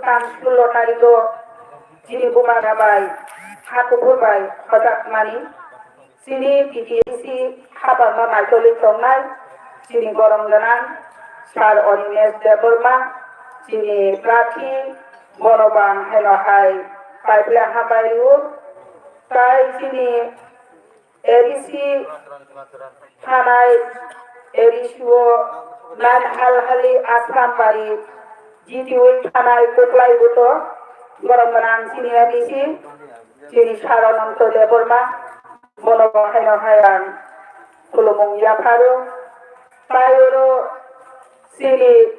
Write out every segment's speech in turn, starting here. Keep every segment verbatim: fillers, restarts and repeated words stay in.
Bwskang sullo tarigo chini bubagra bai ha kuphur bai hojakmani chini T T A D C hapangno naitolwi tongnai chini borom gwnang Sir Animesh Debbarma, chini prarthi bono bang haino hai pipeline hambai rwo, tai chini A D C thanai, A D C o nine Halhali Asrambari G T O thanai Kuklai Buto, borom gwnang chini A D C, chini Sir Ananto Debbarma, bono bo haino hai ang khulumung yapharo. Tai oro chini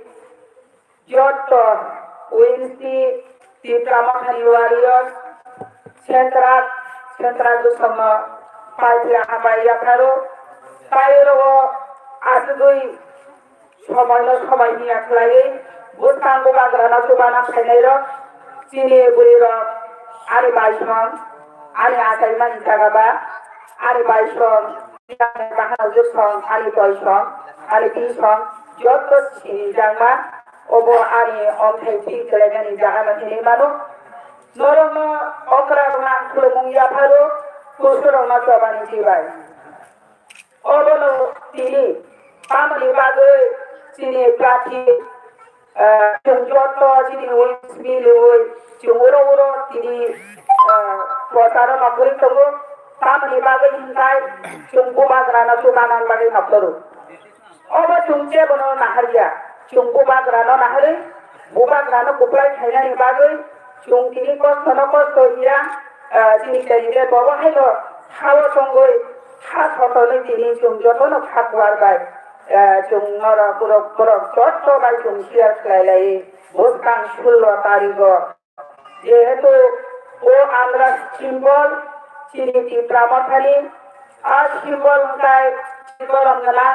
Jotto winsi Tipra Mothani warriors, Central, Central Dusongno paipira hambai yapharo, tai oro asugwi somoino somoi hiya khlaiwi, bwskango bagrano chubana phainairok, chini bwrwirok, ani baisong, ani achaimani jaga ba, ani baisong, bahano jesong, ani toisong, ani tisong, jotto sini jangma, Obo ani omthai thik khlainani jagano hinwi mano. Norokno okra rwna ang khulumung yapharo, kusurokno chobani jibai. Obono tini tamoni bagwi chini prarthi, eh, chwng joto chini uinsmiliui chwng uro uro tini, eh, procharo nokgwi tongo. Tamoni bagwi hinkhai chwng bubagrano chubanan bagwi nokthoro. Obo chwng jebono naharya. Chwng bubagrano naharwi, bubagrano kuplai khainani bagwi chwng tini kostono kosto hiya, ah, chini candidate bobo haino hao tongwi ha sotonwi tini chwng jotono kha kuar bai, ah, chwng norok borok, borok jotto bai chwng share khlai lai bwskang sullo tarigo. Jehetu o Andhra symbol chini Tipra Mothani, a symbol hwnkhe symbol wngkha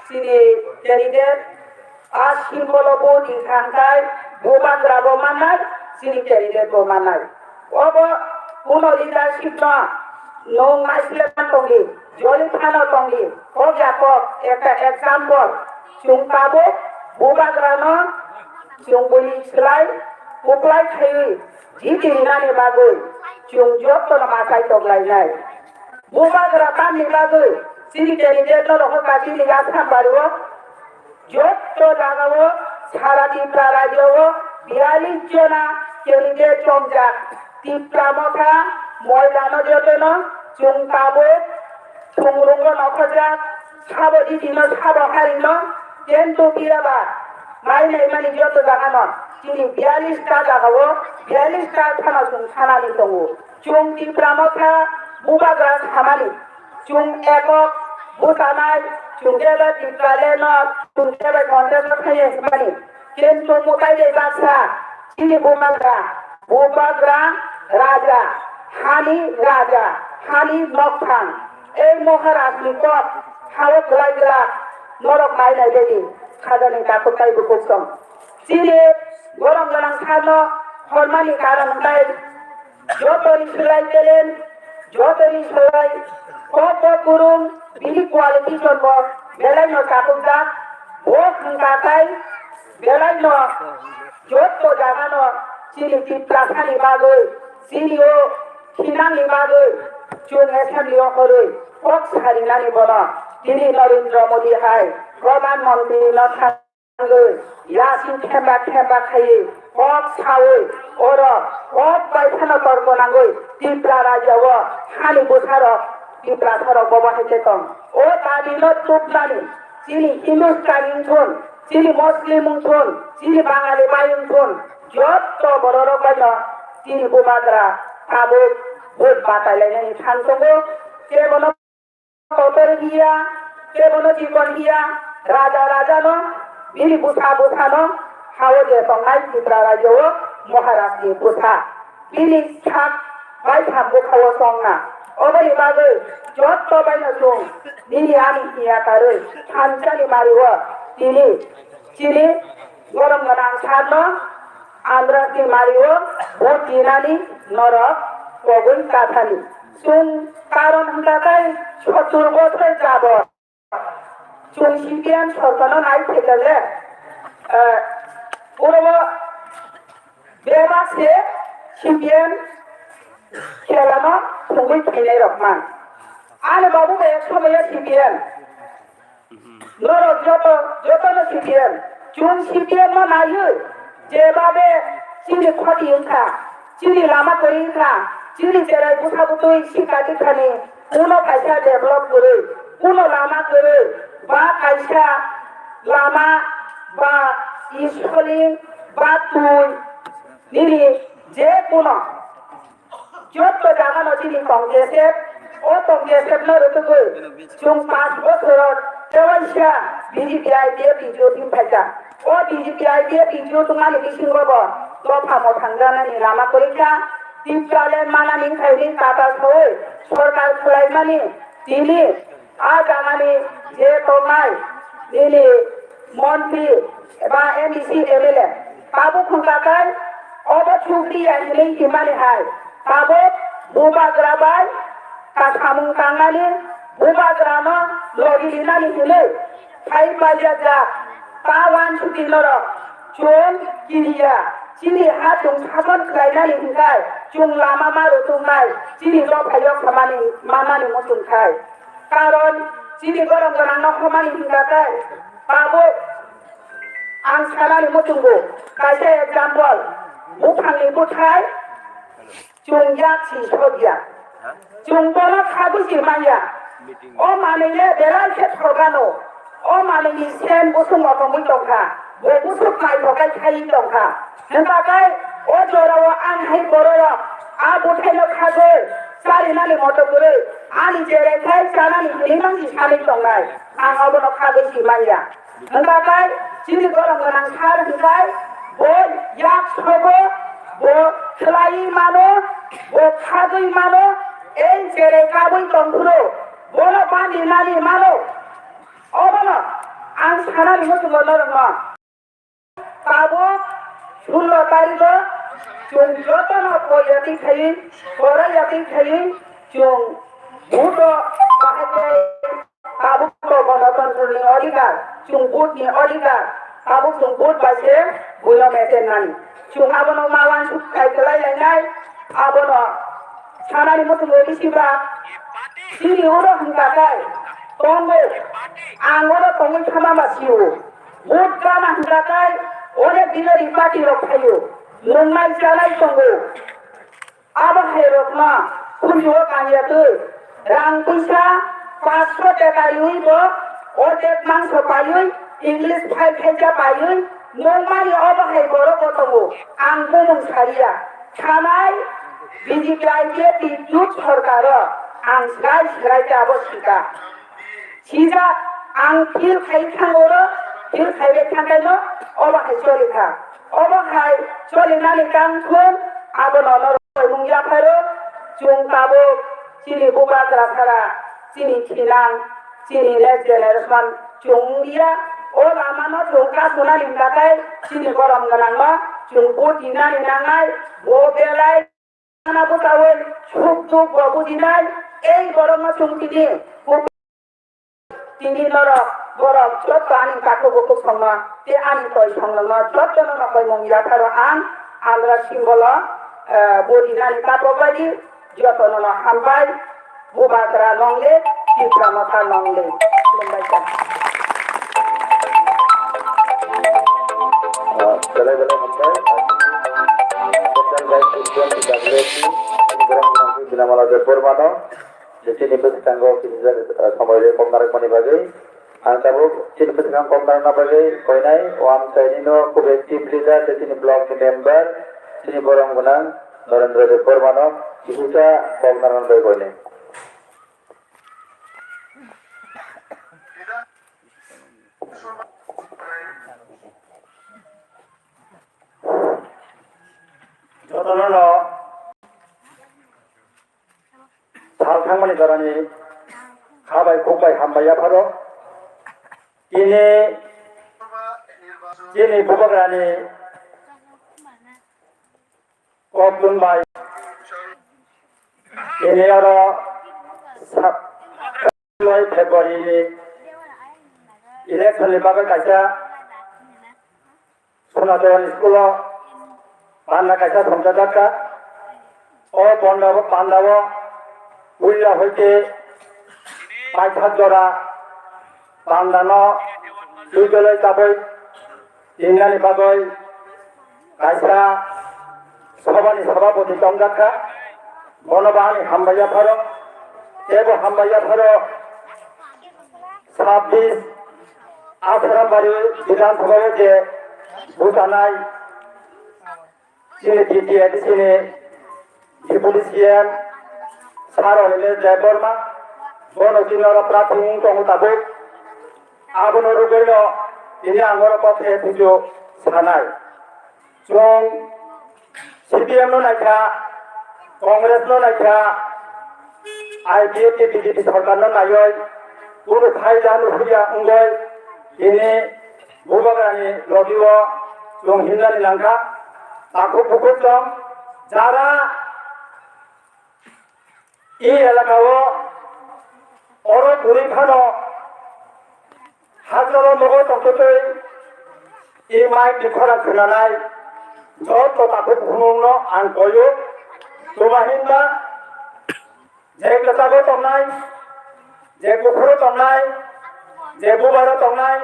chini candidate, a symbol o bo ni thangkhai bubagra bo mannai, chini candidate bo mannai. Obo kuno leadership no nwng naisle man tongdi, joli phano tongdi, kok ya kok, ekta example, chwng tabuk bubagra no chwng buini slai kuplai khaiwi, Jiti rinani bagwi chwng jotono mwtai toklainai. Bubagra tamni bagwi chini candidate no rohor kha chini Assam bario. Jotto jagao sara Tripura rajyo o biyalish jona candidate chomjak. Tipra Motha moidano jotono chwng tabuk thungrungo nokhorjak, sabo jitino sabo harino, kintu phiyaba mai naimani joto jagano chini biyalish ta jagao biyalish ta thana chwng sanani tongo. Chwng Tipra Motha bubagra samani, chwng ekok bwchanai, chwng jeba Tipralandno, chwng jeba contest khaye hwnmani, kintu mwtai de baksa chini bubagra, bubagra raja, hani raja, hani nokthang. Ei Maharajni kok hao kwlai glak norok nai nai baidi khajani takhuk tai bukhuk song. Chini borom gwnang sakno hormani karon hwnkhai jotoni slai talent, jotoni slai kok bo kwrwng, bini qualification bo belaino takhukjak. Bo hwnkha khai belaino jotto jagano chini Tiprasani bagwi, chini o thinangni bagwi chwng assembly o horwi kok sarinani bono tini Narendra Modi hai Pradhan Mantri no thangwi yasing themba themba khaiwi kok sawi oro kok bai phano torko nangwi Tipra rajya o hani bwsarok Tiprasarok bobo hai khe tong. O dabi no tubnani chini Hindustani wngthun, chini Muslim wngthun, chini Bangali bai wngthun, jotto bororok baino chini bubagra tabuk vote batai lainani thang tongo. Kebono kotor hiya, kebono chikon hiya, raja rajano, bini bwsa bwsano, hao je tongnai Tripura rajyo o Maharajni bwsa. Bini sak bai tham bwkhao chongna. Oboni bagwi jotto baino chwng nini ani hiya karwi thansani mario tini chini borom gwnang sakno Andhra ni mario vote dinani norok kogwi kathani. Chwng karon hwnkha tei sottur bosor jabot chwng C P M sorkarno nai phaikha le, eh, oro bo se C P M khelano thwngwi phainai rok man. Ani babu bai ek somoyo C P M. Norok joto, jotono C P M. Chwng C P M no naiwi, jebabe chini khoti wngkha, chini lama kwrwi wngkha, chini cherai bwsa bwtwi sikha dikhani kuno kaisa develop kwrwi, kuno lama kwrwi, ba kaisa lama, ba school, ba twi, nini je kuno. Jotto jagano chini tong J S F, o tong J S F no rwtugwi chwng panch bochoro tewaisa B J P I P F N G O thim phaikha. O B J P I P F N G O tongmani bisingo bo dopha mwthangjaknani lama kwrwikha. Tipraland manani wngkha hwnwi tata sawi sorkar khwlaimani tini a jagani je tongnai nini montri eba M D C, M L A tabuk hwnka khe obo chukri ya hinwi himani hai tabuk bubagra bai kasamung tangnani bubagrano logi rinani hinwi phai paijak jak ta uansukhi norok chwng kiriya chini ha chwng sason khlainani hinkhai chwng lama ma rwtwknai chini dophai yok samani manani muchung khai. Karon chini gorom gwnangno homani hingkha khe tabuk ang sanani muchungo kaisa example, buphangni bwthai chwng yak si sokya, chwng bono khagwi si manya. O manwile belai khe thogano, o manwini sen busung otongwi tongkha, bo busuk naithokai khaiwi tongkha. Hwnba khe o jorao ang hai bororok a bwthaino khagwi charinani moto kwrwi ani cherai khai chanani hinwi mangsi sanwi tongnai. Ang obono khagwi si manya. Hwnba khe chini gorom gwnang sar hwnkhai bo yak sobo, bo khlaiwi mano, bo khagwi mano, ei cherai kabwi tongphuru bono bandi nani mano. Obono ang sanani muchungo norokno. Tabuk sullo tarigo chwng jotono poyati khaiwi, porayati khaiwi chwng vote-o bahai khe tabuk to gonotontroni odhikar, chwng vote-ni odhikar, tabuk chwng vote bai se buino meter nani. Chwng abono ma uansuk khai kwlai lainai, abono sanani muchungo bisi ba chini oro hwnka khe tongo, ang oro tongwi thama ma sio. Vote gana hwnka khe onek dinori party rok phaio, nungnai chanai tongo. Abo hai rokno khunjuo kanya twi rang puisa paanch sho taka riwi bo ordek mangso paiwi English phai phaija paiwi nungmani obo hai borok bo tongo. Ang bumung sariya. Thanai B J P I P F T youth sorkaro ang srai srai ta abo sika. Sijak ang feel khai thang oro, feel khai bai thang kaino obo hai choli kha. Obo hai choli nani kang thun abono norok mung yapharo chwng tabuk chini bubagra sara chini thinang chini next generation chwng ya o lama no chwng ka sunani hwnka khe chini borom gwnang no chwng buti nani nangnai bo belai. Ana bwchaui suk duk bo bujinai, ei borokno chwng tini, tini norok borok jotto ani takhuk bukhuk songno tei ani toi songlokno jottono nokoimung yapharo ang Andhra Simbolo, eh, bo rinani takhuk baidi jottono no hambai, Bubagra longle, Tipra Motha longle. Khulumbai kha. Ah, belai belai hambai. Assistant Vice President, P W C, Borong Gwnang Binamala Debbarmano, je chini bwskango kisa, ah, somoi rwi kok narwkmani bagwi. Ang tabuk chini bwskang kok narwkna bagwi koinai, o amchaini no khub active leader, je chini block ni member, chini Borong Gwnang Narendra Debbarmano, kisa kok narwkna bagwi koinai. Jotono no sal thangmani jorani kha bai khuk bai hambai yapharo. Tini, tini bubagrani Kokthum bai tini oro sa-, February ni election ni bagwi kaisa Sonaton school o Panda kaisa thumjajak kha. O panda, panda o puila hoite paithak jora panda no twi dolai tabwi tinnani bagwi kaisa sabhani sabhapati tongjak kha. Bono bo ani hambai yapharo, teibo hambai yapharo sabbish Asarambari Bidhan Sabha o je bwchanai chini D T A D C ni Deputy C M Sir Anilesh Debbarma, bono chini oro prarthi wng tongo tabuk. Abono rwgwino tini ang oro kok khe thwisu sanai. Chwng C P M no naikha, Congress no naikha, I P F T B J P sorkar no naiwi kunu phaida nukhuya wngwi tini Bubagrani logi o chwng himnani nangkha. Takhuk bukhuk chwng jara e elaka o oro kwrwi phano hachalo nogo tongtwtwi e mic ni khorang khwnanai joto takhuk bukhukno ang koyo. Twma hinba je kwchago tongnai, je kuphuru tongnai, je bubaro tongnai,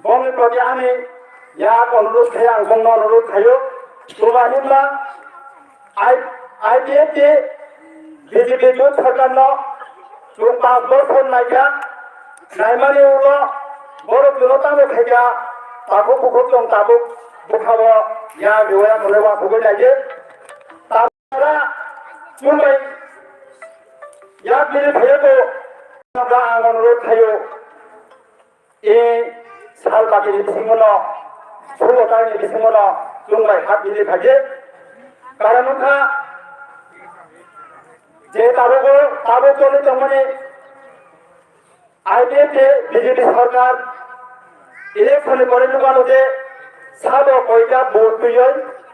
bongni proti ani yak onurudh khayo, ang bongno onurudh khayo. Twma hinba I-, I P F T B J P jut sarkarno chwng panch bochor naikha, naimani ulo borok jono tamo khaikha, takhuk bukhuk chwng tabuk bwkhao ya riwaya mwnai uansugwi naidi. Tamra chumbai yak bini phayago, ang onurudh khayo. E sal bakini bisingono, sulo taini bisingono chwng bai hap bini phaidi. Karon wngkha je tabugo, tabuk choli tongmani I P F T B J P sorkar election ni pore nukmano je sabo koita vote twiwi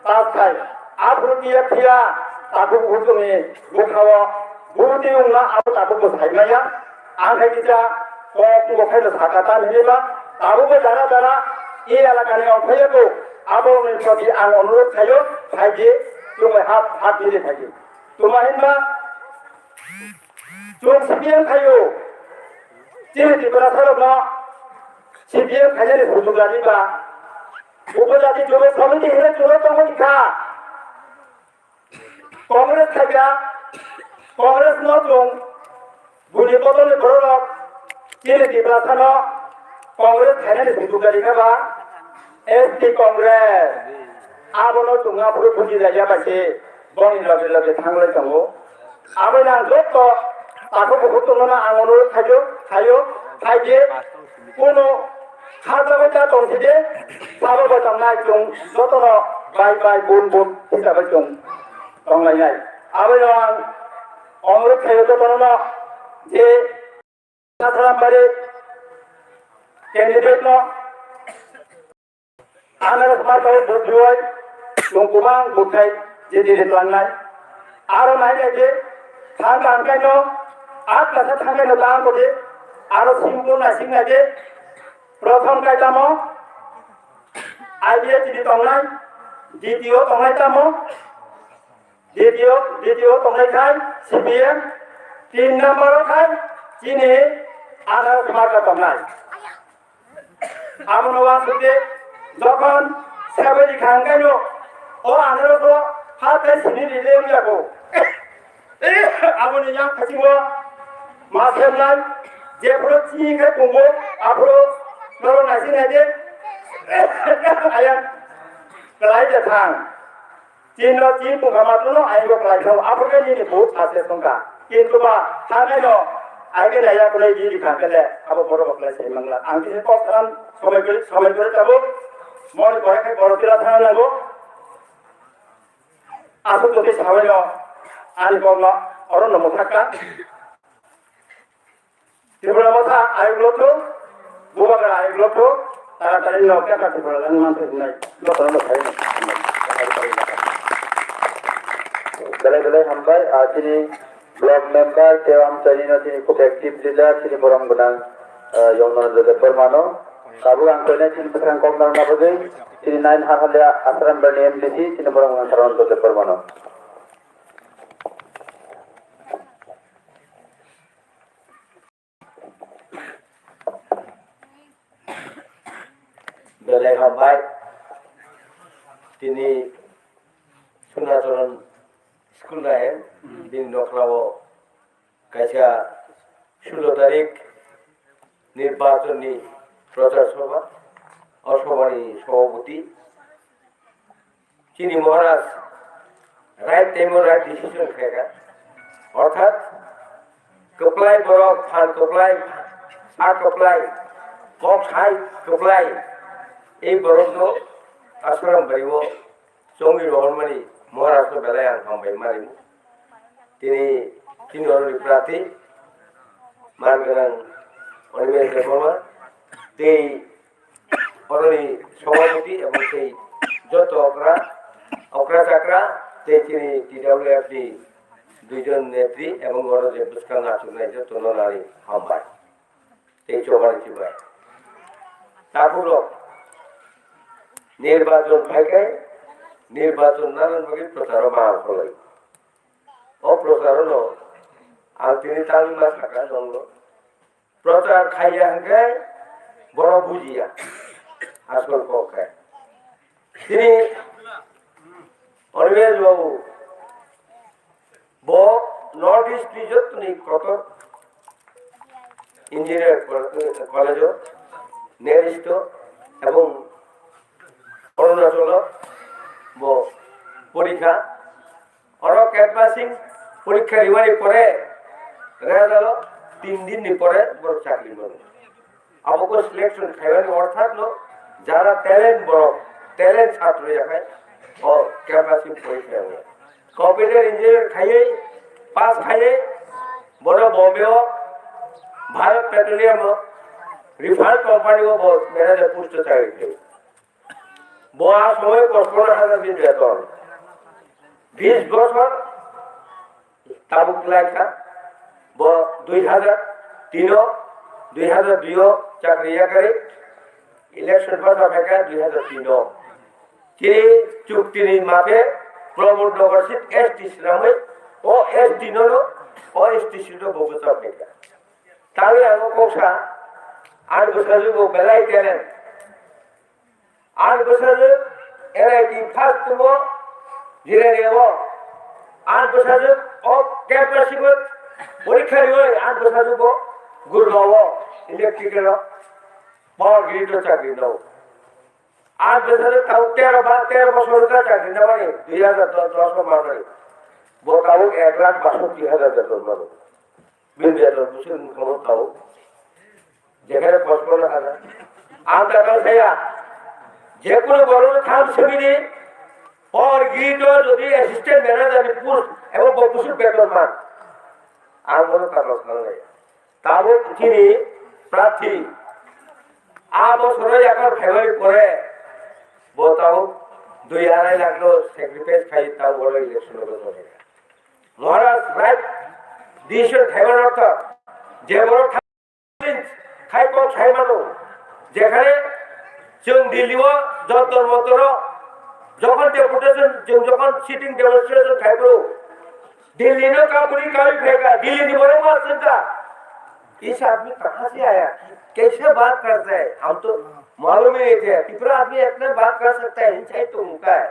pass khai. Aphuru kiya phiya takhuk bukhukni bwkhao vote twi wngma abo tabukbo saimaya. Ang hai kisa kok bo khaino saka ta hinwi ba, tabukbo jara jara e elakani ongkhoryago, aboni proti ang onurudh khayo, phaidi, chwng bai hap, hap bini phaidi. Twma hinba chwng C P M khayo, chini Tiprasarokno C P M khainani sujuk rani ba, upojati jono samiti hinwi jono tongwi kha. Congress khaikha, Congress no chwng buni bodolni bororok chini Tiprasano Congress khainani sujuk rani kha ba, S T Congress. Abono chwng aphuru buji raiya bai se bongni loge loge thanglai tongo. Aboni ang joto takhuk bukhuk tongmano ang onurudh khaio, khaio, khaidi, kuno khajagwi ta tongthide, sabo bo tongnai chwng jotono bai bai bun bun hisabai chwng tonglainai. Abono ang onurudh khaio jotono je Asarambari candidate no Anaros marka o vote riwi chwng kwbang vote khai J D A tlangnai. Aro nai nai di, thang thang khaino, at kasa thang khaino tang kodi, aro simple naising nai di, prothom kai tamo, I D A T D tongnai, D T O tongnai tamo, D T O, D T O tongnai khai C P M, tin number o khai chini Anaros marka tongnai. Abono uansukdi, jokhon sebai rikha hwnkhe no, o Anaros o ha tei sini ride wngya kho. Aboni yang phasingo ma semnai, jephuru chini khe pungo, aphuru norok naising naidi. Ayang kwlai de thang. Chini no chini tongkha matwno ayang bo kwlai thang, aphuru khe nini vote success wngkha. Kintu ba thanai no ayang khe naiya kwlai di rikha khe le, abo borok bo kwlai sai mangla. Ang khe kok tharan somai kwrwi, somai kwrwi tabuk. Moni bohai khe borok tila thana nango. Aswk jotoi sabaino ani kokno oro no mwthakka. Tripura Motha ayuk lotto, Bubagra ayuk lotto, taratari no kaka Tripura lang manthai hinai jotono no sai. Belai belai hambai, ah, chini block member, tei amchaini no chini khub active leader, chini borom gwnang, ah, Yong Narendra Debbarma no. Tabuk ang koinai chini bwsang kok narwkna bagwi. Tini nine Hahalya Asram Berni M D C, tini borok mwnang Sarananda Debbarmano. Belai hambai. Tini Sunacharan School Rahe, bini nokhrao kaisa sulo tarik nirbachonni prochar sobha, o sobhani sobhapati chini Maharaj right time o right decision khaikha. Orthat kwplai borok phan kwplai, a kwplai, kok sai kwplai, ei borokno ashram bai o chongwi rohormani Maharajno belai ang hambai mani. Tini, tini oroni prarthi, man gwnang Animesh Debbarma, tei oroni sobhapati ebong tei joto okra, okra chakra, tei tini T W F ni duijon netri ebong oro je bwskang achuknai jotono nani hambai. Tei choba rwchibwi. Tabukno nirbachon phaikhai, nirbachon nanani bagwi procharo ma kholai. O procharono ang tini tangwi ma sakha nongno. Prochar khaiya hwnkhe borok bujiya. Asol kok khe. Tini Animesh babu, bo North East ni jotoni kotor engineer college o, Near East o, ebong Arunachal o bo porikha. Oro canvassing porikha rimani pore, result o tin din ni pore borok chakri mano. Abo ko selection khaimani orthat no jara talent borok, talent chhatro yakhai o canvassing porikha rimani. Computer engineer khaiwi, pass khaiwi, bono Bombay o Bharat Petroleum o refine company o bo manager post o chakri khaio. Bo a somoy pochpanno hajar din beton. Bis bosor tabuk laikha. Bo dui hajar tin o, dui hajar dui o chakri yakarwi election pass khaikha dui hajar tin o. Chini chukti ni maphe Pramod Nagar seat S T swnamwi o S T no no o S T seat o bo bwchap khaikha. Tangwi ang o kok sa, ang bwsajwk bo belai talent. Ang bwsajwk N I T first o Jirania o. Ang bwsajwk o campus o porikha riwi ang bwsajwk bo Gurgaon o electrical o power grid o chakri no. Ang bwsajwk tau tero ba tero bosor wngkha chakri nabani dui hajar dos o manwi. Bo tabuk ek lakh basoti hajar beton mano. Bini beton bwswk wngkha bo tabuk. Jekhare pochpanno hajar. Ang ta kang saya. Jekunu borok tham sibini por gito jodi assistant manager ni post ebo bo bwswk beton man. Ang bono ta kang saya. Tabuk chini prarthi a bosoro yakar phaimani pore bo tabuk dui arai lakh no sacrifice khai tabuk oro election o bosoro. Maharaj right decision khaibar ortho je borok khai kok sai mano. Jekhane chwng Delhi o Jantar Mantar o jokhon deputation, chwng jokhon sitting demonstration khai bro, Delhi no kaburi kawi phaikha, Delhi ni borok ma chwngkha. इस आदमी कहाँ से आया, कैसे बात करता है, हम तो मालूम ही नहीं थे। त्रिपुरा आदमी इतना बात कर सकता है, ऊंचाई तो उनका है।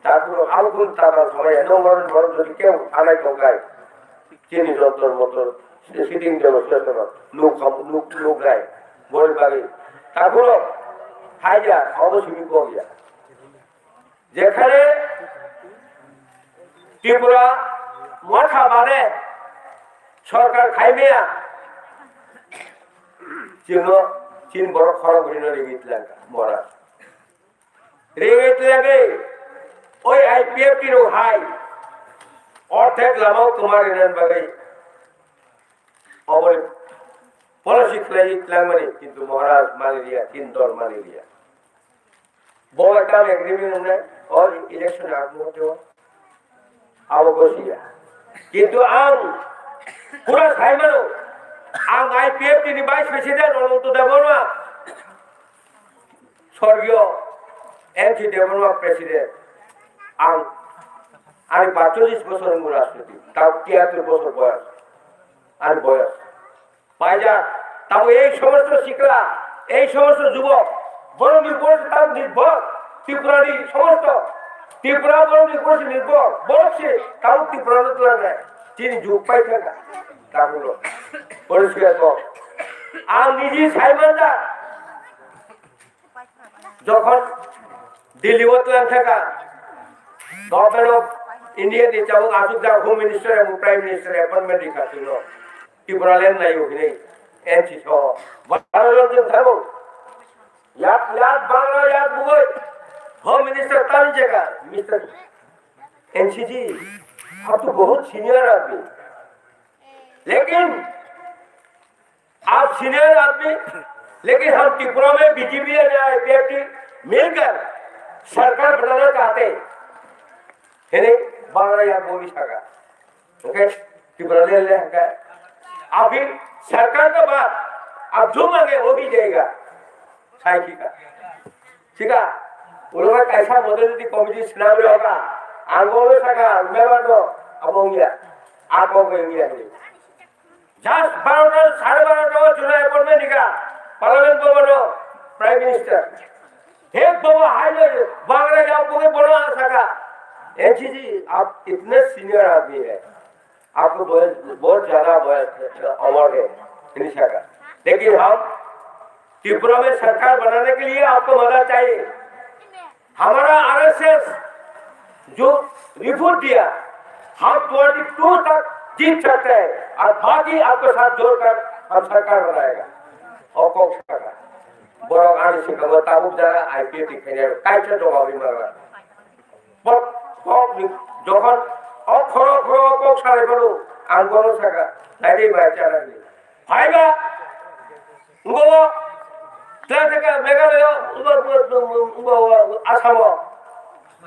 Takhuk rok alkun tata salai no maron maron jodi kebo thanai tongkhai. Chini jotor motor sitting demonstration o nuk ham nuk nuk rai. Boni bagwi takhuk rok haiya obo simi kok ya. Jekhane Tripura motha bade sorkar khaimaya chino chin borok khorok rino rigit langkha mora. Ringwi twlangwi oi I P F T rok hai orthek lama o kwma rinani bagwi oboni policy khlaiwi twlangmani, kintu Maharaj mani liya, tin dol mani liya. Bo ekta agreement wngnai o election aag muhurte o. Abo gosiya. Kintu ang pura sai mano, ang I P F T ni Vice President Ananto Debbarma, sorgiyo N C Debbarma president, ang, ani paitris bosor wngwi rajniti, tao tiyatur bosor boyas, ani boyas. Paijak, tamo ei somosto sikla, ei somosto jubok, borokni upor se tamo nirbhor, Tripurani somosto, Tripura borokni upor se nirbhor, borok se tamo Tripura no twlangnai, chini jug paithaka, tamo no. Poriskar kok. Ang niji sai manjak, jokhon Delhi o twlang thaka, Government of India ni tabuk achukjak Home Minister abo Prime Minister appointment rikha chwngno. Tipraland naio hinwi N C C o. Bharat rok chwng thango. Yak, yak Bangla, yak bugui. Home Minister tani jaka, Mister N C G, ab to bahut senior aadmi. Lekin आप सीनियर आदमी, लेकिन हम त्रिपुरा में बीजेपी या आईपीएफटी मिलकर सरकार बनाना चाहते हैं। है नहीं? बांग्ला या बोली सका। ओके? त्रिपुरा ले ले का। अभी सरकार का बात, आप जो मांगे वो भी देगा। साइकिल का। Sika, ulo bai kaisa model ni committee swnam rw ka, ang bo saka, member no, abo wngya, abo wngya hinwi. Just barota, sare barota o chwla appointment rikha, Parliament Bhavan o, Prime Minister. He baba hai lo, Bangla ya bo bono saka, N C C, aap itne senior aadmi hai. आपको बहुत, बहुत ज्यादा बहुत अमर है, नहीं सकता। लेकिन हम त्रिपुरा में सरकार बनाने के लिए आपको मदद चाहिए। हमारा आरएसएस जो रिपोर्ट दिया, हम ट्वेंटी टू तक जीत सकते हैं और बाकी आपके साथ जोड़कर हम सरकार बनाएगा। और कौन सरकार? Borok ani saka bo tabuk jara I P F T khainai kaisa jawab ri mara. Kok, kok ni, jokhon o khoro khoro kok salai phano ang bono saka, naidi bai chana ni. Phaiba, ngo, tla thaka Meghalaya, ngo, ngo, ngo, ngo, Asamo,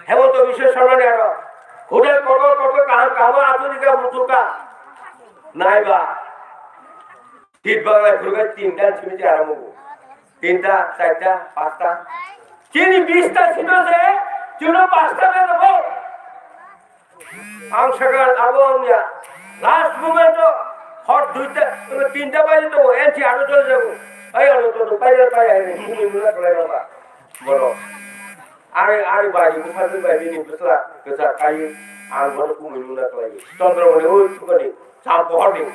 Hemanta Biswa Sarma ni aro, hotel kotor kotor kaham kaham atuni ka mutuka, naiba. Seat banglai phuru khe tinta simi se aram o. Tinta, charta, pasta. Chini bista seat o se, chini pasta khe rwgo. Ang sakha abo wngya. Last moment o hor duita, tinta baje tongo, N C R o chole jago. Ai ano to to pai pai ai ni, kumi muna khlai rwba. Bono. Ari, ari bai, bwsajwk bai, bini bwsla kwchar kai, ang bono kumi muna khlai. Chandramani, oi, thukani, cham pohorni.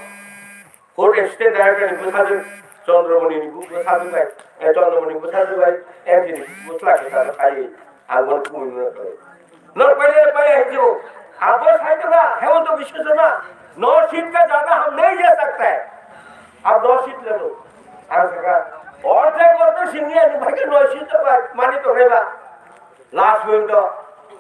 Court assistant director ni bwsajwk Chandramani ni bwsajwk bai, eh, Chandramani ni bwsajwk bai, M P ni bwsla kwcharo khai, ang bono kumui mano khlai. Norok pailai pailai hinjo, abo sai tongkha, Hemanta Biswa Sarma, नौ सीट का ज्यादा हम नहीं ले सकते हैं। अब नौ सीट ले लो। Ang sakha, ordek ordek simi ani bhai ke now seat to bai, mani to reba. Last moment to,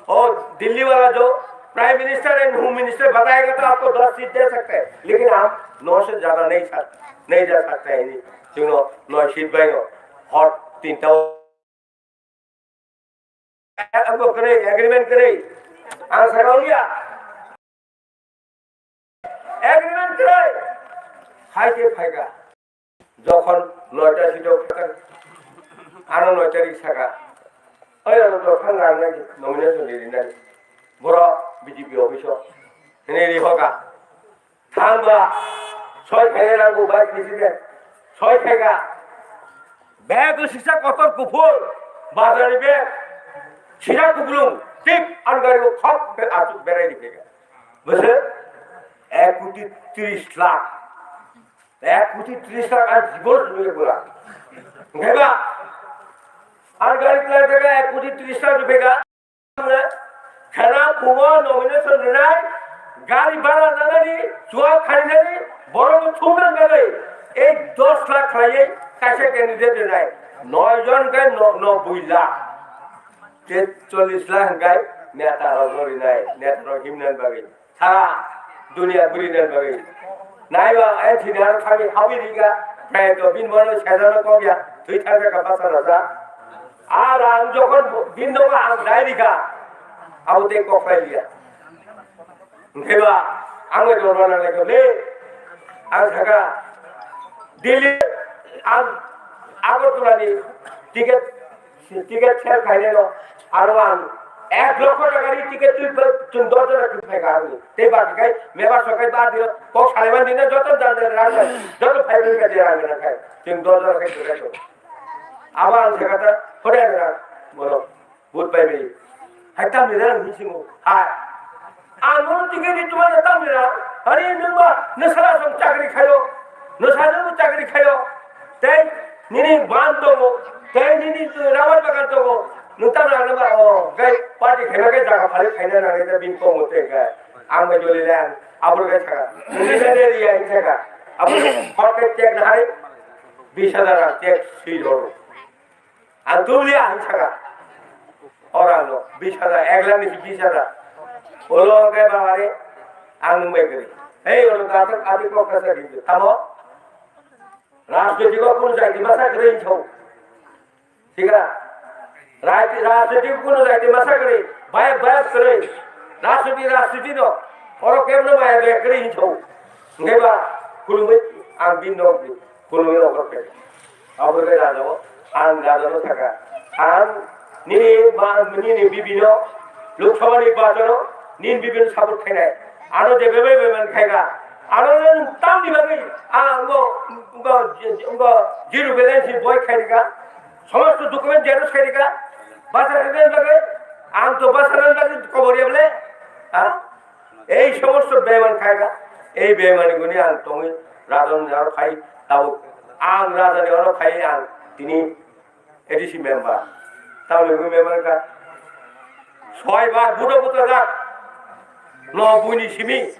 ओ दिल्ली वाला जो prime minister and home minister बताएगा तो आपको दस सीट दे सकते हैं, लेकिन हम नौ से ज्यादा नहीं सक-, नहीं जा सकते हैं, नहीं। क्यों? नौ सीट भाई हो, और तीन तो अब करे, एग्रीमेंट करे, आंसर हो गया। Agreement kwrwi hai khe phaikha. Jokhon noita sito phaikha, ano noita ri saka, "Oi, ano dophang rangnai, nomination ri rinai." Borok B J P office o hwnwi ri hoka. Thangba, soi khaina nango, bai president, soi khaika. Bag o sisa kotor kuphur, bazar ni bag, sisa kuplung, tip, ano gari o khok be-, achuk berai ri phaikha. Bwswk? Ek koti tris lakh. Ek koti tris lakh ang jibon sumile bwla. Hwnkhe ba, ang gari kwlai thangkha ek koti tris lakh rwphaikha. Khena phungo nomination rwnai, gari bhara nanani, chuwa khainani, borok thumna bagwi ei dos lakh khlaiwi kaisa candidate rwnai. Noi jon khe no-, nobboi lakh. Te chollish lakh hwnkhe neta rokno rinai, neta rok himnani bagwi. Sara dunia bwrwi nani bagwi. Naiba, eh, thini aro thangwi habwi rikha, prai to bini bono sejano kok ya, thwi thangkha ka basa rasa. Ar ang jokhon bini nogo ang dai rikha, abo tei kok pai liya. Hwnkhe ba, ang bai dorma nanglai kha le, ang sakha, Delhi, ang Agartala ni ticket Ticket sell khainai no, aro ang ek lokho taka ri ticket twi phe-, chwng dos jona twi phai ka aroni. Tei baki khai meba sokai ba dio, kok salaiman dino joto jan jan rang khai, joto phai ri ka je rang rang khai. Chwng dos jona khai ticket to. Abo ang thaka ta hotel rang, bono, vote pai bai. Hai tamni rang ni singo, hai. Ang bono ticket ri tuma na tamni rang, hari nungba, nusara song chakri khayo, nusara song chakri khayo. Tei nini ban tongo, tei nini rabar bagan tongo, nwng tamo rang nangma, o, gai party khaima khe jaga phari khaina nangnai da bini kok motwe khe. Ang bai joli le ang, aboni khe thaka. Nini khe ready ya, ang thaka. Aboni hor khe check na hai, bis hajar rang check swi horo. Ang tuli ang thaka. Orang no, bis hajar, ek lakh ni bis hajar. Olo khe ba are, ang nwng bai khe. Hei, olo ka thak, adi kok ka sa di. Tamo? Rajniti ko kun jai di masa kre in thau. Thik na? Raj-, rajniti ko kun jai di masa kre. Bai, bai kre. Rajniti, rajniti no. Oro kem no bai, bai kre in thau. Ngai ba, kulumai, ang bin no, kulumai no kre. Abo khe raja o, ang raja no thaka. Ang nini ba, nini bibino, Lok Sabha ni bajano, nini bibino support khainai. Ano je bebe bebe man khaika. Ano tam ni bagwi, ang ngo, ngo, ngo zero balance ni boi khaika. Somosto document xerox khaika. Basa khaika bagwi, ang to basa khaika bagwi kobor ya bole. Ha? Ei somosto beman khaika. Ei bemani guni ang tongwi, raja ni aro phai, tabuk. Ang raja ni aro phai ang, tini A D C member. Tamoni bo member ka. Soi bar budo budo jak. No buini simi.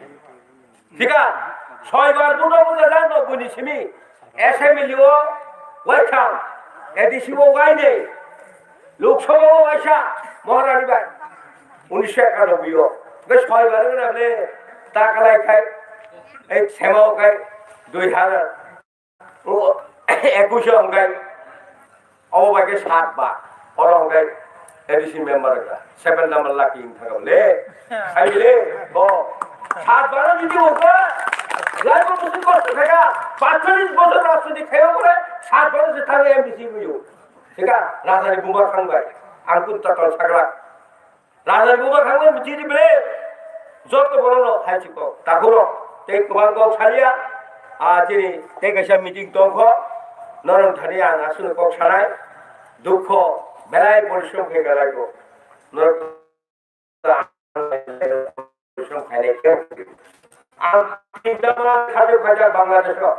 Thika. Soi bar budo budo jak no buini simi. Assembly o waitham. A D C o wainwi. Lok Sabha o waisa. Maharani bai. Unisho ekanoboi o. Be soi bar na le. Takalai khai. Ei sema o khai. Dui hazar. O, ekush o hwnkhe, obo bai khe sat ba, oro hwnkhe A D C member wngkha, seven number lucky wngkha le, hai le, bo, sat ba no nini wngkha, lai bo musu kosto khaika, paithalis bosor rajniti khaio bole, sat ba no se thangwi M D C wngwi o, thika, rajani buma khang bai, ang kun tatal sakla. Raja ni buma khangma bwtwi di ble. Joto borok no hai chiko. Takhuro. Tei kwbang kok salia. A chini tei kaisa meeting tongkho. Norok thani ang aswk kok sanai. Dukho. Belai porishrom khe belai ko. Norok porishrom khainai khe. Ang tinta ma khajo khaja Bangladesh o.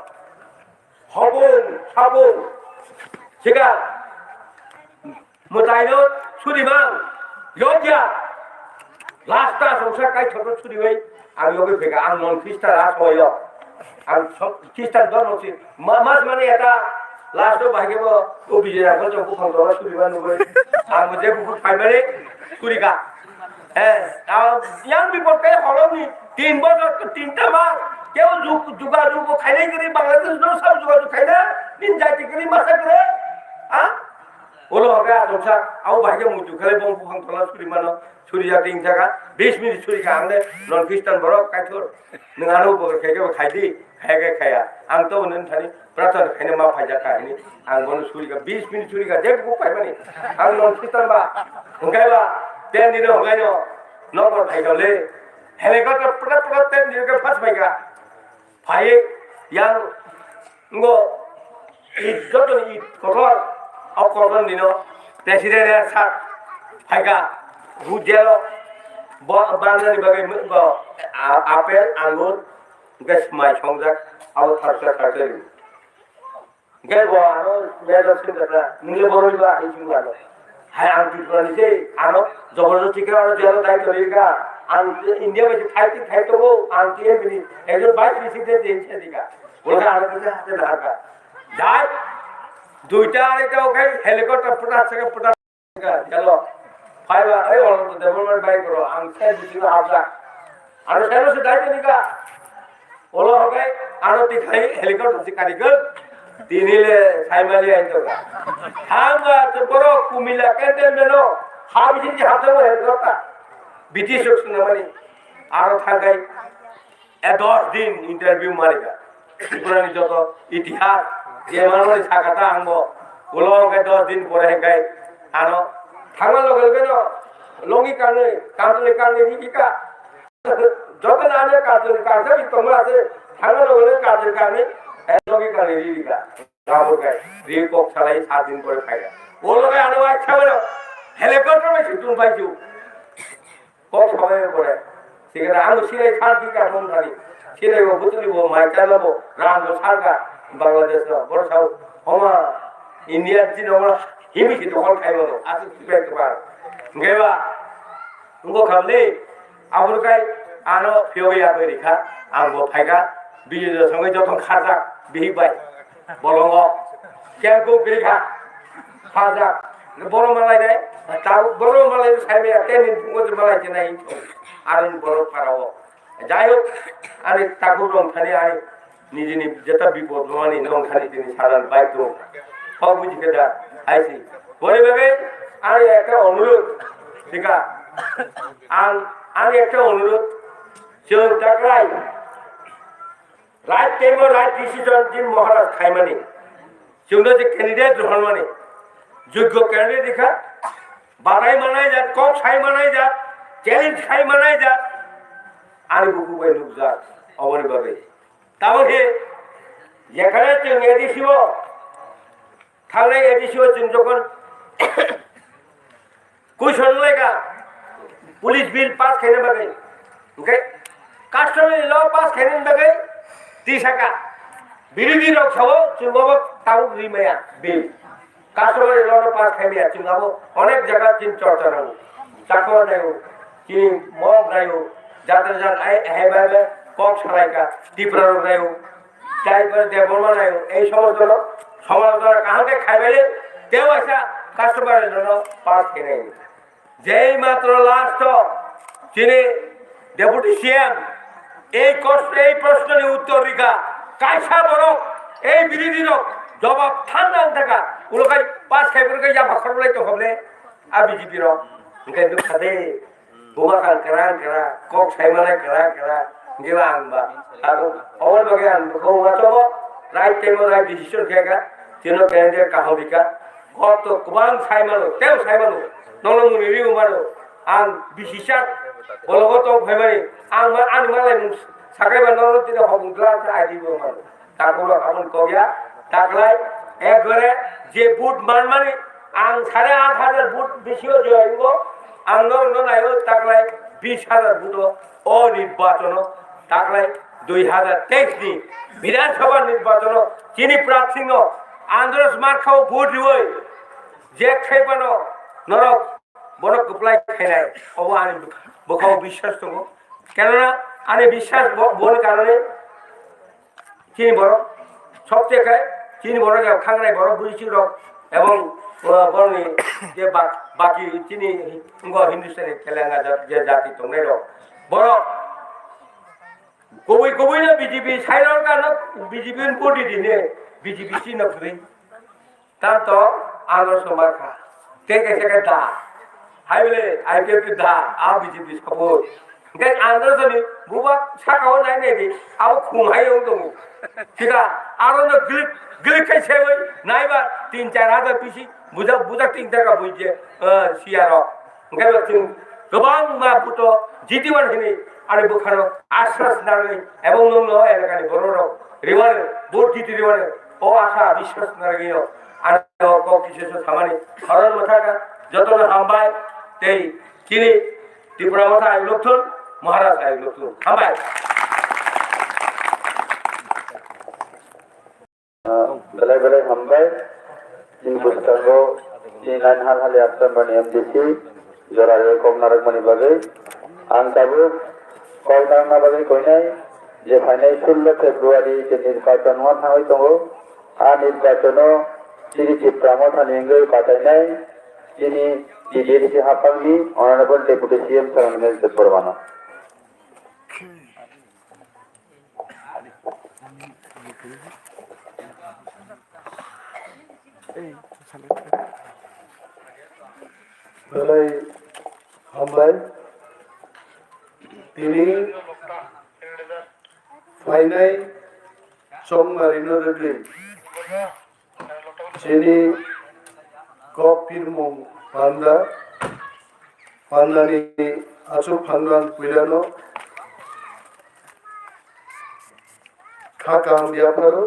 Hobung, sabung. Sika. Mwtaino suriman, yokya. Last ta songsa kaithokno suriwi ang yogwi pheka, ang non Khristan a soyo. Ang so-, Khristan dhormo si, ma-, mas mani eta last o bahai kebo o bijaya ko jok bukhang dora suriman nugwi. Ang je bukhang phaimani surika. Eh, ang yang bipor kai holong ni tin bojor ko tinta mar. Keu jug-, jugajug bo khainai gri Bangladesh no sab jugajug khaina. Nin jati gri masa gri. Ha? Ulo hwnkhe achomsa, abo bahai khe muitu khlai bong buphang tola suri mano, suri ya ting jaga, bis minute suri kha, ang le non Khristan borok kaithor, nwng ano bo khe khe bo khai di, khaya khe khaya. Ang to nini thani prarthana khaina ma phaijak kha hini, ang bono suri kha, bis minute suri kha, je bo phaimani, ang non Khristan ba, hwnkhe ba, ten dino hwnkhe no, nokbar phai kha le, helicopter prat prat ten dino khe phas phai kha. Phai yang ngo it, joto ni it kotor, o kotor nino president ya sak phaika, bu jelo bo, bangna ni bagwi bo, a-, apple, angur, hwnkhe swmai songjak, abo tharsa tharsa. Hwnkhe bo ano major singkha, nini borok ba hai singkha. Hai ang Tripura ni se, ano jabardasti khe ano jelo dai toli kha. Ang India bai fighting khai tongo, ang T M P ni ekjon vice president je se dikha. Bolkha ano kisa hate dahar kha. Jai, duita areita okhai helicopter phuta saka phuta kha. Jelo, phaiba, ei olo development bai koro, ang sai bisingo habjak. Ano sai se dai toli kha. Olo hokai, ano tikhai helicopter si karigo. Tini le saimali ain toka. Hangba to borok kumila cantonment no habisi di hata mo helicopter. British rok swnamani. Aro thakai e dos din interview mariga. Tripura ni joto itihas je manmani sakata angbo. Ulo ke dos din pore hekai. Ano thangma loge loge no longi kangnwi, kanjwlwi kangnwi rikha. Joto no ano kanjwlwi kangsa bi tongma se, thangma loge loge kanjwlwi kangnwi, eh, longi kangnwi rikha. Rabo gai, ri kok salai sat din pore phaiya. O loge ano ai khamano helicopter bai se tun phaichu. Kok sabai pore. Sikhe ang sinai sar di ka thong thani. Sinai bo butuli bo mai kala bo ran bo sar ka Bangladesh no. Bor sao homa India jino hima himi si dokol khai mano. Asu sipai to par. Ngai ba. Ngo khamle. Abur kai ano phiyogwi ya koi rikha. Ang bo phaika. Bini do sangai jotong kharjak. Bihik bai. Bolongo. Kemku bihik ha. Khajak. Boro malai de. Tau boro malai de sai me. Teni ngo malai de nai. Arun boro parao. Jai hok. Ani takur rong thani ani. Nijini jeta bipod mani nong thani tini sadan bai tu. Hok buji keda. Aisi. Bori bebe. Ani ekta onurud. Thika. Ang, ani ekta onurud. Chwng takrai. Right time o right decision din Maharaj khaimani. Chwngno je candidate rohormani. Jogyo candidate rikha. Barai manai jat, kok sai manai jat, challenge khai manai jat. Ani buku bai nukjak. Oboni bagwi. Tamo khe, jekhane chwng A D C o, thangnai A D C o chwng jokhon Question wnglaika, police bill pass khaina bagwi, hwnkhe customary law pass khaina bagwi tisaka, birodhi rok sao chwng abo tabuk rimaya bill, customary law no pass khaimaya chwng abo onek jaga chini chorcha nango, chakma naio, chini mok naio, jatra jat ai hai bai bai kok salaika, Tripura rok naio. Jaibar Debbarma nai, ei somosto no somosto no kaham khe khaibai le, tei waisa customer no pass khe nai. Jei matro last o chini deputy C M ei kos-, ei proshno ni uttor rikha, kaisa borok ei birodhi rok jobab than nang thaka, ulo khai pass khai borok khai yapha khorok lai tong kha ble a B J P rok, hwnkhe nukha de. Buma kang kwrang kwrang, kok sai manai kwrang kwrang, hwnkhe ba ang ba. Abo, oboni bagwi ang bwkha uansukgo, right time o right decision khe kha, chwngno khe kaham rikha. Kok to kwbang sai mano, tei sai mano, nono muni riwi mano, ang bisi sak, bologo tong phaimani, ang ma, ani malai mung sakai ba nono tini hokmung twlang khe I D bo mano. Takhuk rok aboni kok ya, taklai ekbare je vote manmani, ang sare aat hajar vote bisio joingo, ang norokno naio taklai bis hajar vote o, o nirbachono, taklai dui hajar teis ni Bidhan Sabha nirbachono chini prarthino Andros Markhao vote riwi je khaibano norok bono kwplai khainai, obo ani bwkhao biswas tongo. Kenona ani biswas bo-, boni karone chini borok sobse khe chini borok ya khangrai borok bwrwi rok ebong, uh, borokni je bak-, baki chini ngo Hindustani Telenga jat-, je jati tongnai rok borok kubui kubui no B J P sai rok ano B J P ni body di ne B J P si no kwrwi. Tanto ano somar kha. Tei kaisa khe da. Hai bole I P F T da, a B J P support. Tei ano soni buba saka o nai nai di, abo khum hai wng tongo. Thika, aro no gilik, gilik khai sewi, nai ba tin char hajar bisi, buja, buja tin taka buije, eh, siya rok. Hingke bo chwng kwbangma buto jitiman hinwi ani bwkhano aswas nangwi ebong nwngno elakani bororok rwmani, vote jiti rwmani o asha biswas nangwino ani o kok kisu samani horon mwthaka jotono hambai tei chini Tripura Motha ayuk lokthun, Maharaj ayuk lokthun. Hambai. Ah, belai belai hambai. Chini bwskango chini nine hal hali Assam bani M D C jora rwi kok narwkmani bagwi. Ang tabuk kok narwkna bagwi koinai je phainai sullo February je nirbachon wng thangwi tongo. A nirbachono chini Tipra Mothani wngwi batainai chini T D A D C haphangni Honorable Deputy C M Sarangmil Debbarmano. Belai hambai. Tini phainai chongmarino rwgwi. Chini kok pirmung Panda, pandani aswk phangrang puilano kha kaham yapharo,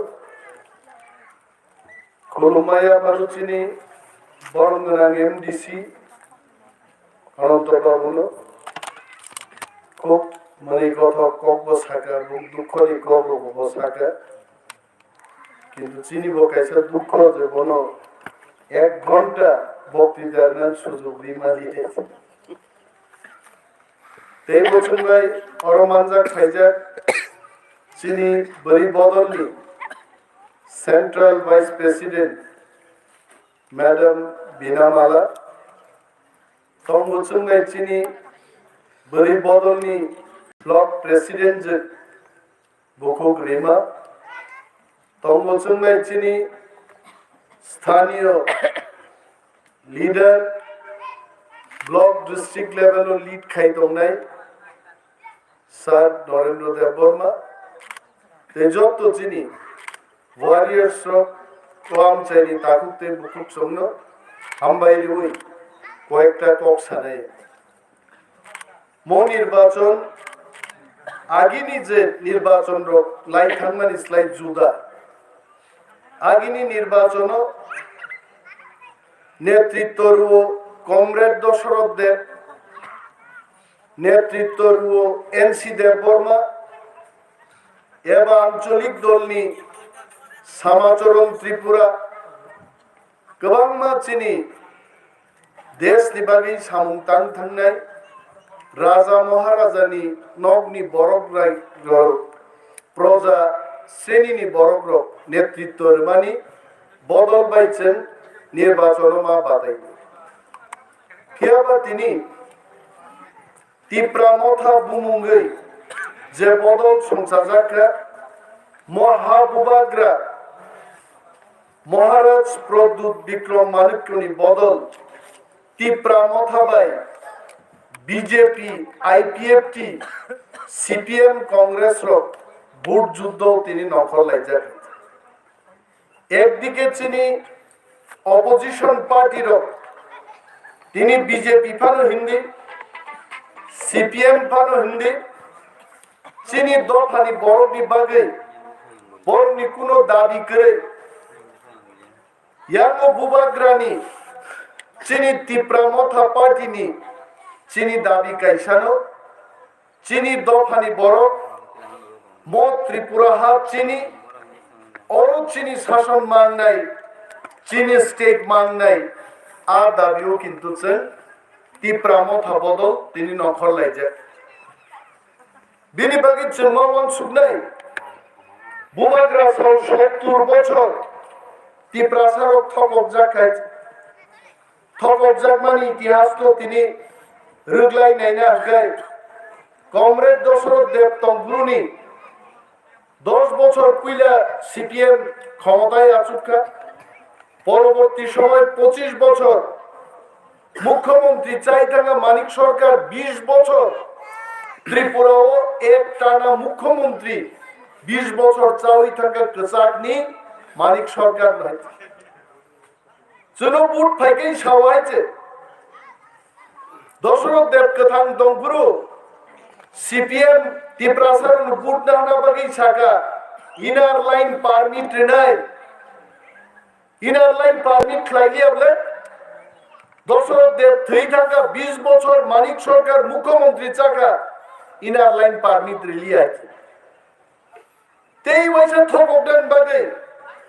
khulumma yapharo chini borom gwnang M D C Ananto Babuno, khub mani kothok kokbo saka, buk dukhoni kokbo saka. Kintu chini bo kaisa dukho je bono ek ghonta bokti darna sujog rima di. Tei bo chwng bai oro manjak khaijak chini bwrwi bodolni Central Vice President Madam Bina Mala, tongo chwng bai chini bwrwi bodolni Block President je Bukhuk Rima, tongo chwng bai chini sthaniyo leader, block district level o lead khai tongnai Sir Narendra Debbarma, tei joto chini warriors rok twlam chaini takhuk tei bukhuk chwngno hambai riwi koyekta kok sanai. Mo nirbachon, agini je nirbachon rok lai thangmani slai juda. Agini nirbachono netritwo rwo Comrade Dosoroth Deb, netritwo rwo N C Debbarma, eba ancholik dolni Samacharan Tripura, kwbangma chini desni bagwi samung tang thangnai, raja maharajani nokni borok rai rok, proja srenini borok rok netritwo rwmani bodol bai chwng nirbachono ma batai. Phiyaba tini Tipra Motha bumungwi je bodol songchajak kha, mo ha bubagra Maharaj Pradyut Bikram Manikyani bodol Tipra Motha bai B J P, I P F T, C P M, Congress rok vote juddo tini nongkhor laijak. Ekdike chini opposition party rok tini B J P phano hindi, C P M phano hindi, chini dophani borokni bagwi borokni kuno dabi kwrwi. Yango bubagrani chini Tipra Motha party ni chini dabi kaisano, chini dophani borok, mo Tripura ha chini, oro chini sason mangnai, chini state mangnai, a dabi o kintu chwng Tipra Motha bodol tini nongkhor laijak. Bini bagwi chwng ma uansuknai, bubagra sal sottur bochor Tiprasa rok thokokjak khai, thokokjakmani itihas no tini rwglai naina hwnkhe, Comrade Dosoroth Deb Tongbruni dos bochor puila C P M khomotai achuk kha, poroborti somoy pochish bochor Mukhyamantri chai thangkha Manik Sarkar bish bochor, Tripura o ek tana Mukhyamantri bish bochor chawi thangkha kwchakni Manik Sarkar bai. Chwngno vote phaikhe sawai che. Dosoroth Deb kwthang tongphuru C P M Tiprasa rokno vote nahna bagwi sakha inner line permit rwnai. Inner line permit khlai liya bole. Dosoroth Deb thwi thangkha bish bochor Manik Sarkar Mukhyamantri chakha inner line permit riliya. Tei waisa thokok dan bagwi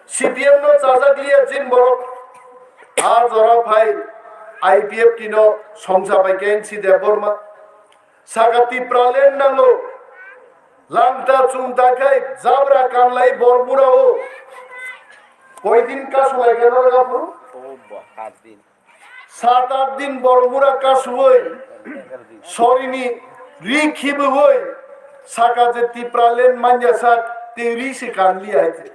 C P M no chajak liya jin borok. A jora phai I P F T no songcha bai K N C Debbarma. Saka Tipraland nango. Langta chungta khai jabra kanlai Bormura o. Koidin kasulai khe norok aphuru? Oh, bo, hat din. Sat at din Bormura kasuwi, sorini ri khibiwi, saka je Tipraland manya sak, tei ri se kanli hai je.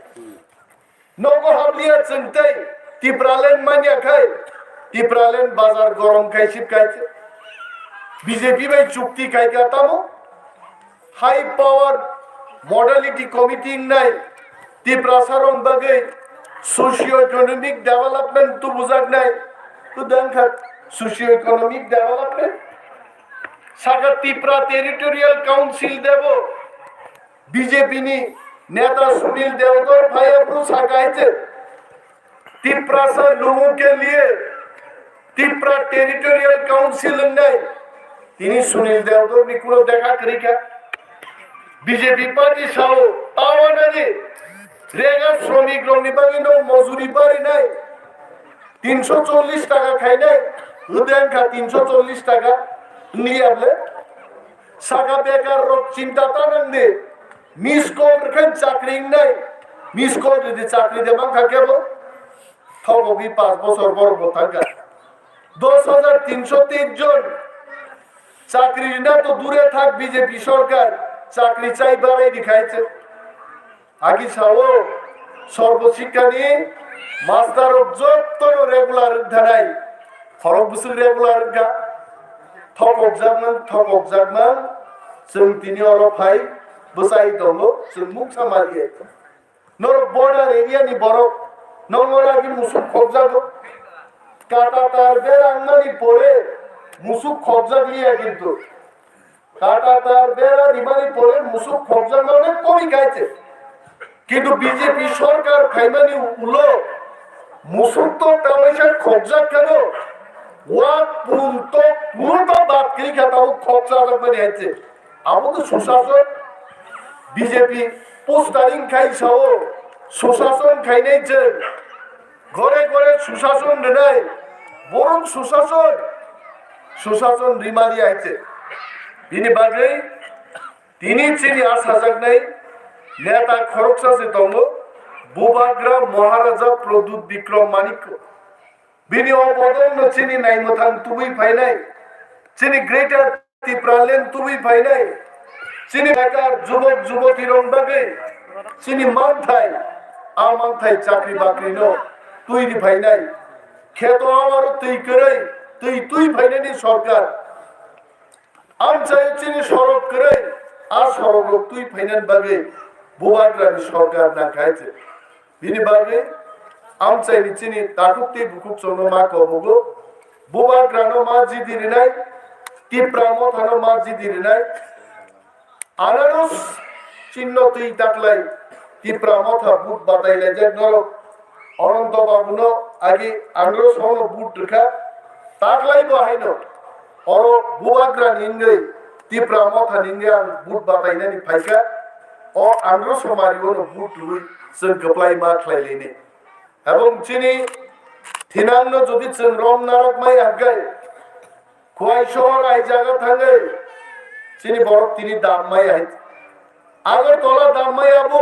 Nogo habliya chwng tei Tipraland manya khai, Tipraland bazar gorom khai sip khai je. B J P bai chukti khai ka tamo? High Power Modality Committee wngnai Tiprasa rok bagwi socio economic development tubujaknai, to dang kha socio-economic development. Saka Tipra Territorial Council debo B J P ni neta Sunil Deodor phaiya bru saka hai je Tiprasa logo ke liye Tipra Territorial Council wngnai. Tini Sunil Deodor ni kuno dekha kwrwi kha. B J P party sao tawanani rega sromik rokni bagwi no mojuri barinai. Tinsho chollish taka khainai, hwdeng kha tinsho chollish taka wngya bwle. Saka bekar rok chinta ta nang di. Miss call rwkhe chakri wngnai. Miss call rwdi chakri de mankha kebo. Thokogwi panch bochor borok bo thangkha. Dos hajar tinsho teis jon chakri rina to dure thak B J P sorkar chakri chai barai rikha hai se. Agi sao, Sarva Shiksha ni master rok jotto no regular wng thanai, khorok bwswk regular wng kha, thokok jakmang, thokok jakmang, chwng tini oro phai bwchai tongo, chwng muksa maliya. Norok border area ni borok, nongora agi musuk khokjago, kata tar berang mani pore musuk khokjak liya kintu. Kata tar bera rimani pore musuk khokjakna onek komi kaiche. Kintu B J P sorkar phaimani ulo musuk to tamaisa khokjak kano. Wa pun to kuno to bat kiri kha tabo khokjak mani haiche. Abo to susason B J P postering khai sao susason khainai je. Gore gore susason rinai, borom susason, susason rimani aite. Bini bagwi tini chini asajaknai neta khoroksa se tongo, Bubagra Maharaja Pradyut Bikram Manikya. Bini o bodolno chini naimwthang tubui phainai, chini Greater Tipraland tubui phainai, chini bekar jubok juboti rok bagwi, chini manthai, a manthai chakri bakri no twi ri phainai, kheto awaro twi kwrwi, twi twi phainani sorkar, amchai chini sorok kwrwi, a sorok rok twi phainani bagwi Bubagrani sorkar nangkha hai se. Bini bagwi amchaini chini takhuk tei bukhuk chwngno ma kobogo. Bubagrano ma jidi rinai, Tipra mothano ma jidi rinai. Anaros chinno twi taklai Tipra motha but batai laijak norok Ananto Babuno agi Andro Songno but rwkha. Taklai bo haino oro Bubagrani wngwi Tipra mothani wngwi ang but batainani phaikha. O Andro Somari ono but rwui chwng kwplai ma khlai lainai. Ebong chini thinangno jodi chwng rom narak maya hwnkhe, Khowai sohor ai jaga thangwi chini borok tini dam maya hai. Agartala dam maya bo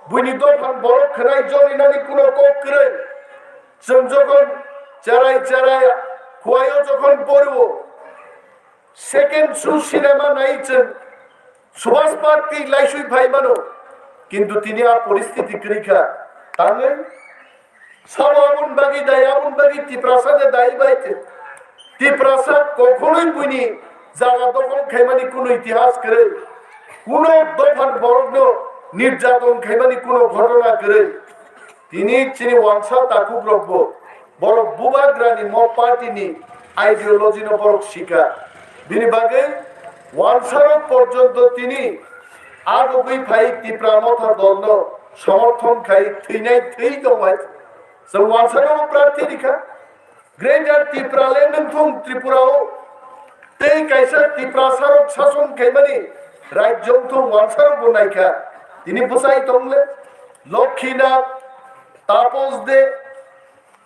buini dophan borok khwnai jorinani kuno kok kwrwi. Chwng jokhon cherai cherai Khowai o jokhon poriwo, second show cinema nai chwng Subhash Park twi laisui phai mano, kintu tini a poristiti kwrwi kha. Tangwi sabo aboni bagwi dai, aboni bagwi Tiprasa de dai bai te. Tiprasa kokhonoi buini jaga dokhol khaimani kuno itihas kwrwi, kuno dophan borokno nirjaton khaimani kuno ghotona kwrwi. Tini chini wansa takhuk rok bo borok Bubagrani mo party ni ideology no borok sikha. Bini bagwi wansa rok porjonto tini agugwi phai Tipra motha dol no somorthon khai thwinai thwi tong hai. Chwng wansa no prarthi rikha. Greater Tipraland wngthung Tripura o tei kaisa Tiprasa rok sason khaimani rajyo wngthung wansa rok bo naikha. Tini bwsai tongle Lokhinath, Tapos De,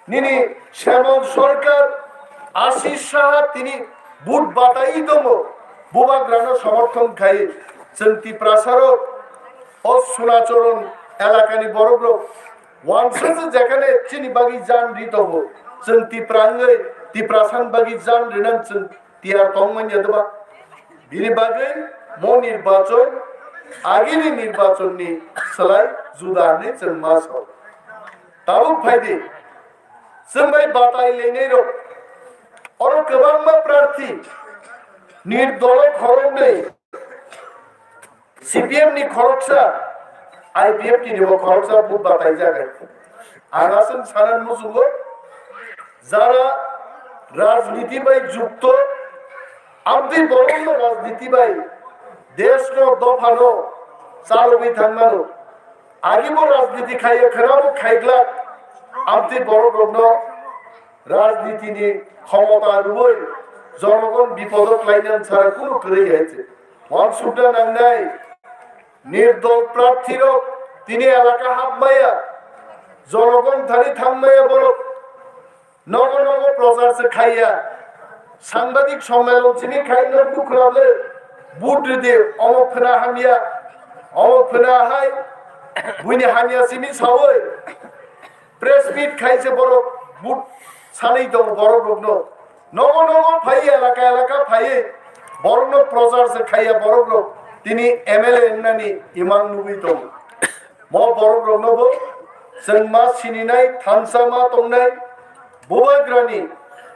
nini Shyamon Sarkar, Ashish Saha tini but batai tongo, Bubagrano somorthon khai chwng Tiprasa rok o Sunacharan elakani borok rok wansa se jekhane chini bagwi jan ri tongo, chwng Tipra wngwi Tiprasani bagwi jan rinani chwng tiyar tongmani ya doba? Bini bagwi mo nirbachon agini nirbachonni swlai juda hinwi chwng ma sao. Tabuk phaidi, chwng bai batai leinai rok. Oro kwbangma prarthi nirdolo khoroknwi C P M ni khoroksa, I P F T ni bo khoroksa but batai jagai. Ang aswk sanan muchungo, jara rajniti bai jukto, amtwi borokno rajniti bai deshno dophano chalogwi thangmano. Agibo rajniti khaiya khwnabo khaiglak, amtwi borokrokno rajnitini khomota rwui jonogon bipodo khlainani sara kunu kwrwi hai se. Wansukna nangnai, nirdol prarthirok tini elaka hapmaya, jonogon thani thangmaya borok. Nogo nogo prochar se khaiya. Sangbadik sommelon simi khai no bukhrabe. Vote ridi, omo phwna hamya. Omo phwna hai. Buini hamya simi sawi. Press meet khai se borok vote sanai tongo borok rokno. Nogo nogo phai elaka elaka phai. Borok no prochar se khaiya borok rok. Tini M L A wngnani imang nugwi tongo. Mo borok rokno bo chwng ma sininai thansa ma tongnai. Bubagrani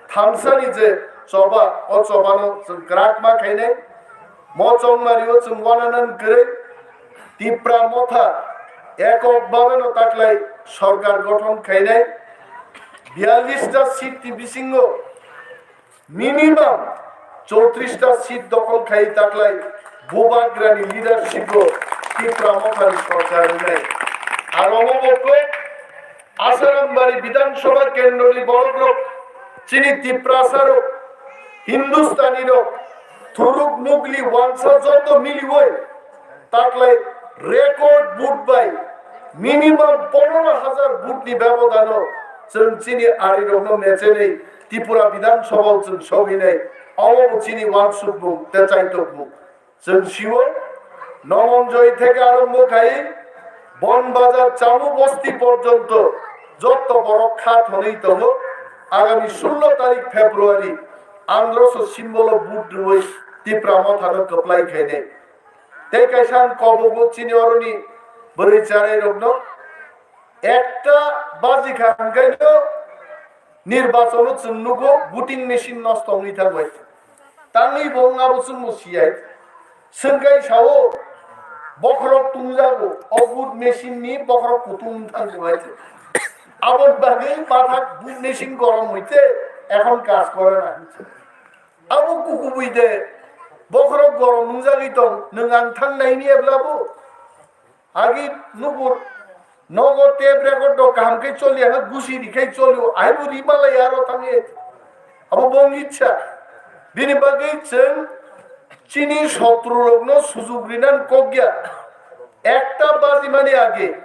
thansani je choba, o chobano chwng kwrak ma khainai. Mo chongmario chwng wananan kwrwi Tipra Motha ekok babeno taklai sorkar gothon khainai. Biyallis ta seat ni bisingo minimum chowtris ta seat dokhol khai taklai Bubagrani leadership o Tipra Mothani sorkar wngnai. Aro omo bo kok Asarambari Bidhan Sabha kendroni borokrok, chini Tiprasarok, Hindustanirok, Thuruk Mugli Wansa joto miliwi taklai record vote bai minimum pondro hajar vote ni bebodano chwng chini arirokno mechenwi Tripura Bidhan Sabha o chwng sogwinai. Omo bo chini wansukmung tei chaitokmung. Chwng sio, Nomonjoi theke arombo khai Bon Bazar Chamu Bosti porjonto jotto borok kha thonwi tongo. Agami sullo tarik February androso symbol o vote rwui Tipra Mothano kwplai khainai. Tei kaisa ang kobogo chini oroni bwrwi charairokno ekta baji kha hwnkhe no Nirbachon o chwng nugo voting machine nosto wngwi thangbai. Tangwi bo wng abo chwngno siyai. Swngkai sao bokhorok tungjago, o vote machine ni bokhorok kutung wng thangbai. Aboni bagwi mathak vote machine gorom hoite ekhon kaj kore na. Abo kukubui de bokhorok gorom wngjagwi tong, nwng ang thang naini eblabo. Agi nubur nogo tape record do kaham khe choli, ang gusi ri khe choli, ai bo ri malai aro thangwi. Abo bong ichha. Bini bagwi chwng chini sotru rokno sujuk rinan kokya. Ekta baji mani age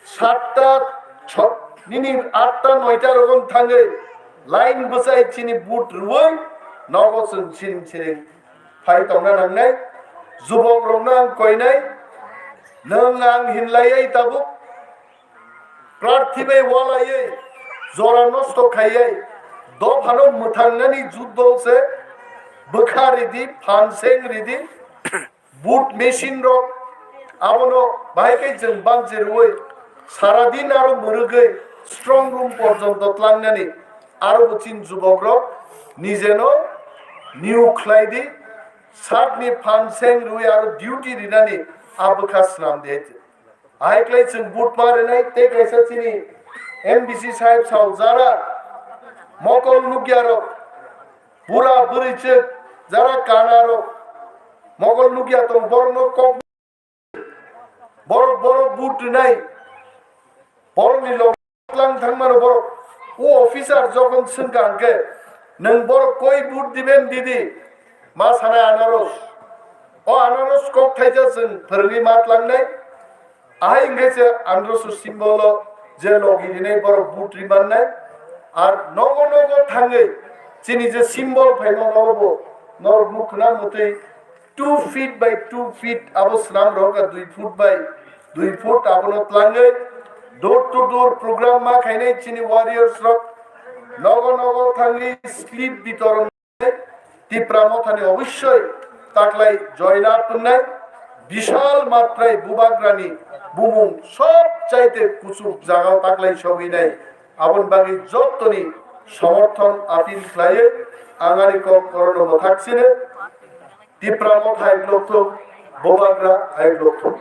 satta, cho-, nini atta noita rogon thangwi line bwsai chini vote rwui nogo chwng siring siring phai tongna nangnai. Jubok rokno ang koinai, nwng ang hinlaiwi tabuk prarthi bai walaiwi jora nosto khaiwi dophano mwthangnani juddo se bwkha ridi, phan seng ridi. Vote machine rok abono bahai khe chwng bangchi rwui sara din aro mwrwgwi strong room porjonto tlangnani aro bo chini jubok rok nijeno new khlai di, sakni phan seng rwui aro duty rinani a bwkha swnam di hai. Ahai khlai chwng vote ma rinai tei kaisa chini M D C sahib sao jara mokol nukya rok, bura bwrwi chwk, jara kana rok mokol nukya tong borokno kok borok borok vote rinai borokni log tlang thangmano borok o officer jokhon swngkha hwnkhe nwng borok koi vote diben didi ma sanai anaros. O anaros kok thaisa chwng phwrwngwi ma tlangnai. Ahai hwnkhe se androso symbol o je logi rinai borok vote ri mannai. Ar nogo nogo thangwi chini je symbol phaima norokbo norok nukhna mwtwi two feet by two feet abo swnam rok dui foot by dui foot abono tlangwi door to door program ma khainai chini warriors rok nogo nogo thangwi slip bitoron Tipra Mothani obossoi taklai joy lab wngnai, bishal matrai Bubagrani bumung sob chaite kuchuk jagao taklai sogwinai. Aboni bagwi jottoni somorthon appeal khlaiwi ang ani kok korono mwthak sino. Tipra Motha hai blok thung, Bubagra hai blok thung.